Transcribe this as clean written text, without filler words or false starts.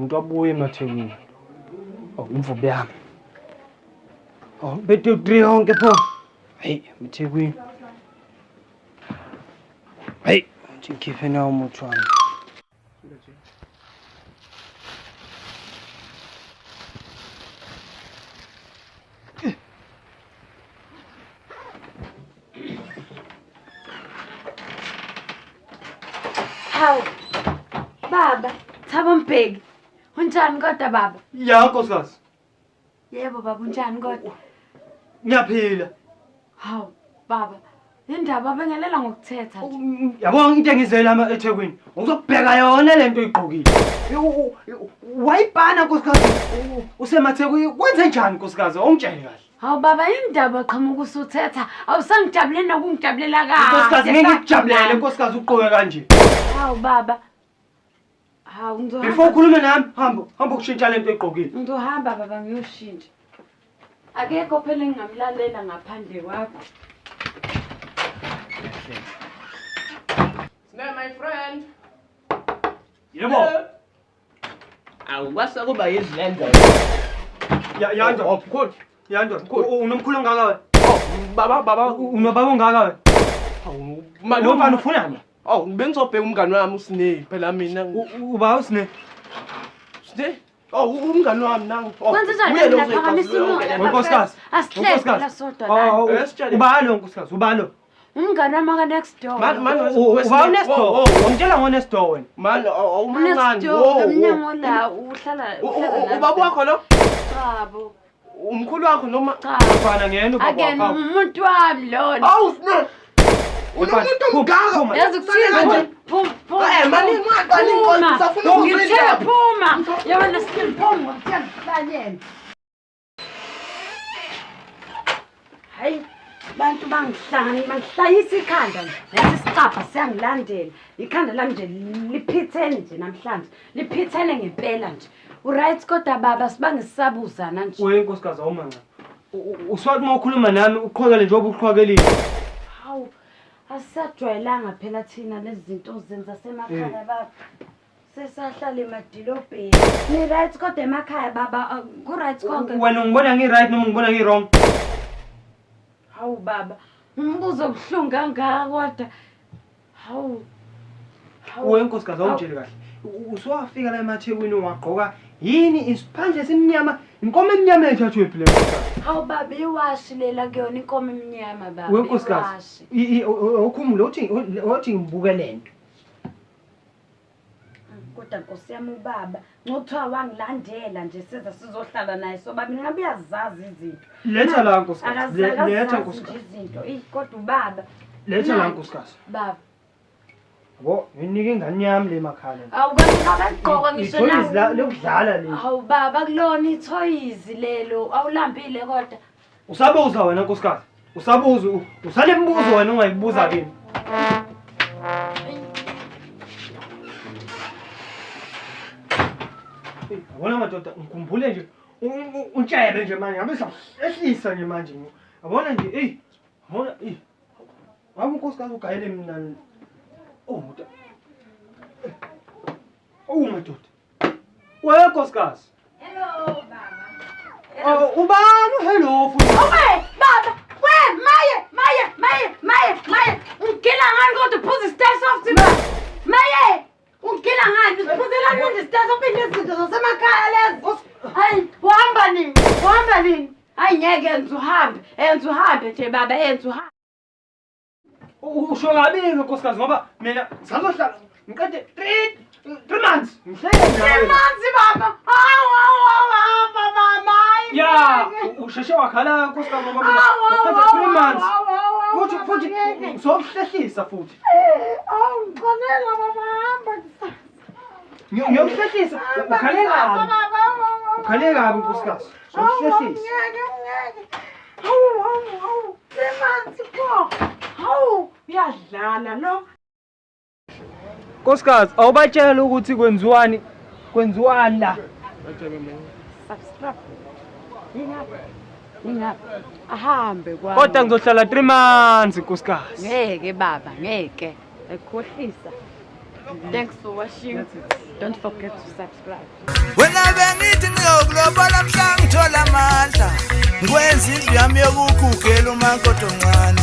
Umuntu wabuye emaThekwini. Oh, imvubu yami. Oh, bethe u3 yonke pho. Hey, emaThekwini. Hey, ngithi ngikhiphe nawo umuthi wami. Hawu. Baba, Thabo Mbheki. Unjani kodwa baba? Ya nkosikazi. Yebo baba, unjani kodwa? Ngiyaphila. Hawu, baba. Indaba bengelela ngokuthetha nje. Yabo into engizele ama eThekwini. Ngizokubheka yona lento oyigqokile. Wayibhana nkosikazi usemaThekwini. Kwenze njani nkosikazi? Awungitshele kahle. Hawu baba indaba qhamuka usuthetha. Awusangijabuleli nokungijabulela kahle. Nkosikazi ngeke ngikujabulele nkosikazi ugqoke kanje. Hawu baba. Hawu ngizohamba. Before ukhulume nami hamba hamba ukushintsha lento oyigqokile. Ngizohamba baba ngiyoshintsha. Akekho phela engingamlalela ngaphandle kwakho. Sne my friend. Yebo. Awu kwase kuba yizilendo. Ya yando. Oh, mkhulu. Yando. Unomkhulu ongaka wena. Oh, baba baba Unobaba ongaka wena. Hawu, Lo mfana ufunani? Oh, bengizobheka umngani wami uSne phela mina. Uba uSne. Sne? Oh, umngani wami nangu. Oh, Kwenze njani uye lo mina phakamisa umoya. Nkosikazi. Asihlezi phela sodwa la. Oh, Eh, sitshele. ubalo nkosikazi, ubalo. Umngani wami aka next door. Man man Uba unext door. Ungitshela ngo next door wena. Man, Next awumncane. door emnyango la uhlala uhlala nami. Ubaba wakho lo? Chabo. Umkhulu wakho noma Cha. Mfana ngena ubaba Again wakho. umuntu wami lona. Awu Sne. Unomuntu omngaka. Phuma. Yazi kuthini nje? Phuma phuma. Eh, mani ungaqali inkonzo usafuna Ngithe ukuzindaba. phuma. Yabona skin phuma ngithe ngihlanyele. Hayi bantu bangihlangani bangihlayisa ikhanda nje. Lesi sicabha siyangilandela. Ikhanda lami nje liphithene nje namhlanje. Liphithene ngempela nje. Uright kodwa baba sibange sisabuzana nje. Uye nkosikazi awumanca. Uswathi uma ukhuluma nami uqhwakele njengoba uqhwakelile. Hawu asisajwayelanga phela thina lezi zinto ozenza semakhaya baba. Sesahlala emadilobheni. Ni right kodwa emakhaya baba ku right konke. Wena ungibona ngi-right noma ungibona ngi-wrong? Hawu baba, umbuzo obuhlungu kangaka kodwa. Hawu. Hawu. Uwe nkosikazi awungitshele kahle. Usuwafika la emaThekwini wagqoka yini isiphandle esimnyama inkomo emnyama ethathwe phi le nkosikazi? Hawu baba iwashi lela kuyona inkomo emnyama baba. Uwe nkosikazi. iwashi. Ukhumule uthi uthi ngibuke lento. Kodwa nkosi yami ubaba, ngokuthiwa wangilandela nje siza sizohlala naye sobabili ngabe uyazazi izinto. Letha la nkosikazi. Letha Akazazi nje nkosikazi. izinto. Eyi kodwa ubaba. Letha la Nayi. nkosikazi. Baba. Yabo, nginike ingane yami le makhala. Awu kanti ngabagqoka ngisho Ithoyizi na. lokudlala leli. Hawu baba kulona ithoyizi lelo awulambile kodwa. Usabuza wena nkosikazi. Usabuza, usanemibuzo wena ongayibuza kimi. Yabona madoda, ngikhumbule nje untshebe nje manje, ngabe ehlisa nje manje. Yabona nje, eyi, yabona, eyi. Ngabe unkosikazi ugayele mina. Oh, madoda. Oh, madoda. We nkosikazi. Hello baba. Oh, ubani hello futhi? Owe baba, we maye maye maye maye maye. Ungigila ngani kodwa uphuza i-star soft ba? Maye, ungigila ngani? Uphuzela manje i-star soft izinto zasemakhaya lezi. Hayi, uhamba nini? Uhamba nini? Hayi ngeke enze uhambe, enze uhambe nje baba, enze uhambe. Usho kabi-ke nkosikazi ngoba mina ngisazohlala ngiqede three months ngihlele Three months baba. Hawu hawu hawu hamba mama. Hayi, ya ngeke. usheshe wakhala nkosikazi ngoba mina Hawu, hawu, ngiqede three hawu, months hawu, hawu, hawu, futhi baba, futhi ngeke. ngizokuhlehlisa futhi Awu ngixolela baba hamba kusasa. Ngiyokuhlehlisa ukhale kabi ukhale kabi nkosikazi ngiyokuhlehlisa Ngeke ngeke. Hawu hawu hawu. Semanzi pho. Hawu uyadlala lo. Nkosikazi awubatshela ukuthi kwenziwani kwenziwani la Subscribe. Yingapha. Yingapha. Ahambe kwa. kodwa ngizohlala 3 months nkosikazi Ngeke baba ngeke. Ekhohlisa. Thanks for watching. Don't forget to subscribe. Wena bengithi ngiyokulobola mhla ngithola amandla ngikwenza indlu yami yokugugela umakoti omncane.